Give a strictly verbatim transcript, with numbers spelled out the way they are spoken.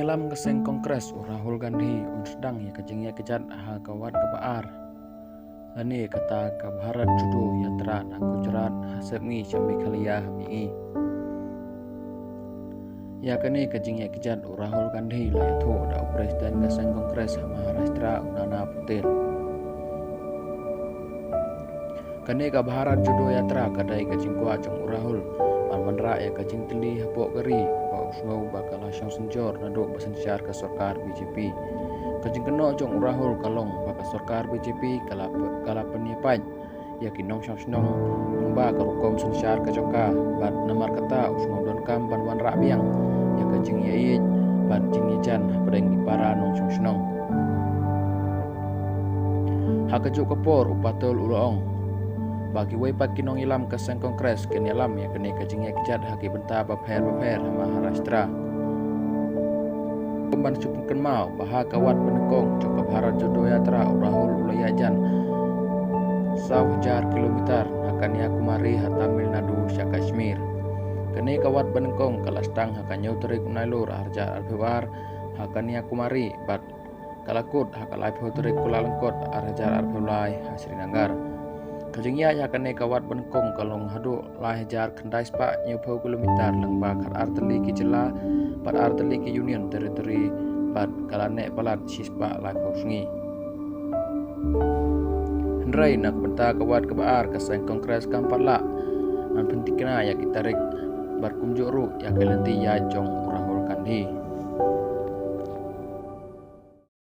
Tam ka seng Congress u Rahul Gandhi un sdang ïa ka jingïakjat ha ka wat kaba ar lane kata ka Bharat Jodo Yatra na Gujarat ha Sepngi sha Meghalaya ha Mihngi. Ïa kane ka jingïakjat u Rahul Gandhi la ïathuh da u President ka seng Congress ha Maharashtra u Nana Patel. Kane ka Bharat Jodo Yatra ka dei ka jingkwah jong u Rahul ban wanrah ïa ka jingtylli hapoh ka ri, ba u sngew ba ka la shong synjor naduh ba synshar ka sorkar B J P. Ka jingkynnoh jong u Rahul ka long ba ka sorkar B J P ka la, ka la pynïapait ïa ki nongshong shnong, ba ka rukom synshar ka jong ka, bad namar kata u sngew donkam ban wanrah biang ïa ka jingïaieit bad jingïajan hapdeng ki para nongshong shnong. Ha kajuh ka por u Patel u la ong ba kiwei pat ki nongïalam ka seng Congress kin ïalam ïa kane ka jingïakjat ha ki bynta bapher bapher ha Maharashtra. Kumban shu pynkynmaw ba ha ka wat banyngkong jong ka Bharat Jodo Yatra u Rahul u la ïajan saw hajar kilometer na Kanyakumari ha Tamil Nadu sha Kashmir. Kane ka wat banyngkong ka la sdang ha ka hynñiew tarik u Nailur ar hajar arphew ar ha Kanyakumari bad ka la kut ha ka laiphew tarik Kyllalyngkot ar hajar arphew lai ha Srinagar. Ka jingïaid ha kane ka wat banyngkong ka long haduh lai hajar khyndai spah hynñiewphew kilometer lyngba khatar tylli ki jylla bad ar tylli ki Union Territory bad ka la neh palat shispah laiphew sngi. Hynrei na ka bynta ka wat kaba ar ka seng Congress kam pat lah ban pynthikna ïa ki tarik bad kumjuh ruh ïa ka lynti ïaid jong u Rahul Gandhi.